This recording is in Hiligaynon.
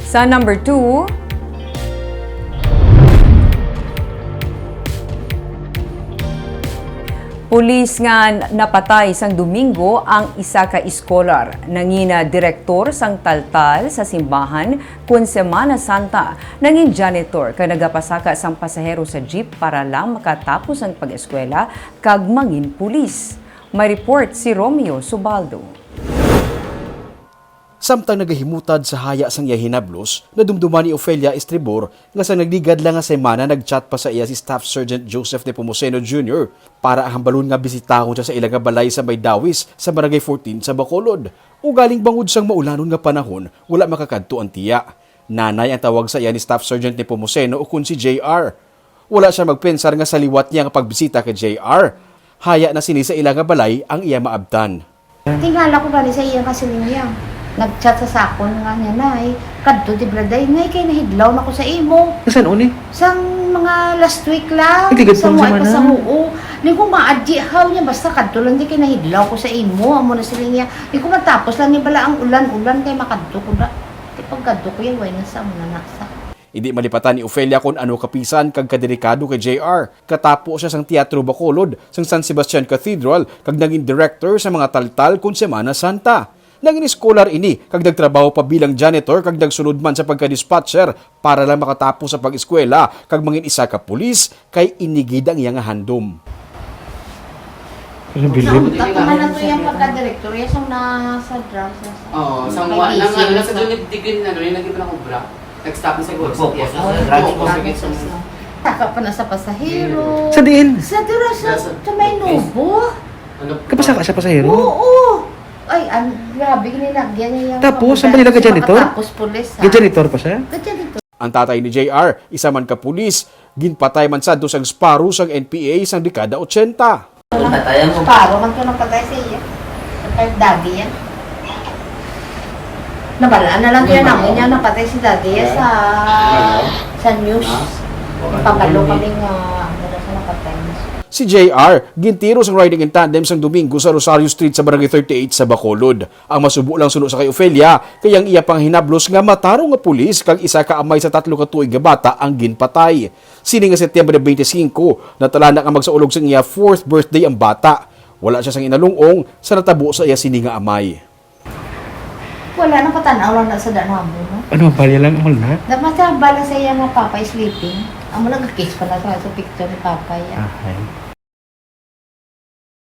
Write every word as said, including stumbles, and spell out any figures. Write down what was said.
Sa number two, pulis nga napatay sang Domingo ang isa ka iskolar. Nangina direktor sang taltal sa simbahan kun Semana Santa, nangin janitor kag nagapasaka sang pasahero sa jeep para lang makatapos ang pag-eskwela kag mangin pulis. May report si Romeo Subaldo. Samtang nagahimutad sa haya sang iya hinablos, nadumduman ni Ofelia Estribor nga sa nagligad lang nga semana nag-chat pa sa iya si Staff Sergeant Joseph Nepomuceno Junior para hambalon nga bisitahon siya sa ila nga balay sa may Dawis sa Barangay fourteen sa Bacolod. Ugaling bangod sang maulanon nga panahon, wala makakadto ang tiya. Nanay ang tawag sa iya ni Staff Sergeant Nepomuceno ukon si J R. Wala siya magpensar nga sa liwat niya nga pagbisita kay J R, haya na sini sa ila nga balay ang iya maabtan. Tingala ko gani sa iya nga siling niya. Nag-chat sa sakon nga niya, "Nay, kadto di bala day, Nay, kay nahidlaw na ko sa imo." Kasan-o ni? Sang mga last week lang. Ay, tigad Sa pang mga semana. Ipasahuo. Ni ko maadji haw niya, basta kadto lang di kay nahidlaw ko sa imo. Amo na siling niya. Ni ko matapos lang ni bala ang ulan-ulan kay makadto ko na. Di pagkadto ko yan, way na sa amo na nasa. Indi malipatan ni Ofelia kon ano kapisan kag kadelikado kay J R. Katapo siya sang Teatro Bacolod sang San Sebastian Cathedral kag naging director sa mga taltal kon Semana Santa. Naging eskolar ini kag nagtrabaho pa bilang janitor kag nagsulod man sa pagka-dispatcher para lang makatapos sa pag-eskwela kag mangin isa ka pulis kay ini gid ang iya nga handom. Ano, bilib? Sa, sa, sa, yung pagka-director, yung sa nasa drugs, nasa Oo, sa mga wa-, nang, ano, nasa sa Jolly Digin, ano, yung nag-iba ng obra. Nag-stop na sa Opo, Guwapos. Yes. Sa Oh, drugs nag-stop po. na sa Saka pa na sa pasahero. Sa diin? Sa dira sa, Sa, sa, sa may Nubo. Ano po? Kapasaka siya pasahero? Oo. Ay, ang grabe, ginilagyan niya yung Tapos, papunta. Ang balila ka Kasi janitor? Makatapos pulis, ha? Ka janitor pa siya? Ka janitor. Ang tatay ni J R, isa man ka pulis, ginpatay man sadto sang Sparrow sang N P A sang dekada ochenta. Ang patayan mo. Sparrow man to napatay sa iya. Patay daddy yan. Nabalaan na lang niya namin niya napatay si daddy yan sa, sa news. Ipabalo kami nga, ano na siya napatay. Si J R, gintiro sang riding in tandem sang Domingo sa Rosario Street sa Barangay thirty-eight sa Bacolod. Ang masubo lang suno sa kay Ofelia, kay ang iya panghinablos nga matarong nga pulis kag isa ka amay sa tatlo ka tuig nga bata ang ginpatay. Sini nga Setyembre twenty-five, natala na nga magsaulog sang iya fourth birthday ang bata. Wala siya sang inalung-ong sa natabo sa iya sini nga amay. Wala na, patanaw lang na sa danabo, no? Ano, bali lang, wala na? Dapat sa bala sa iya nga papa is sleeping. Amo lang, kiss pa na sa, sa picture ni papa, ya. Ah, ay.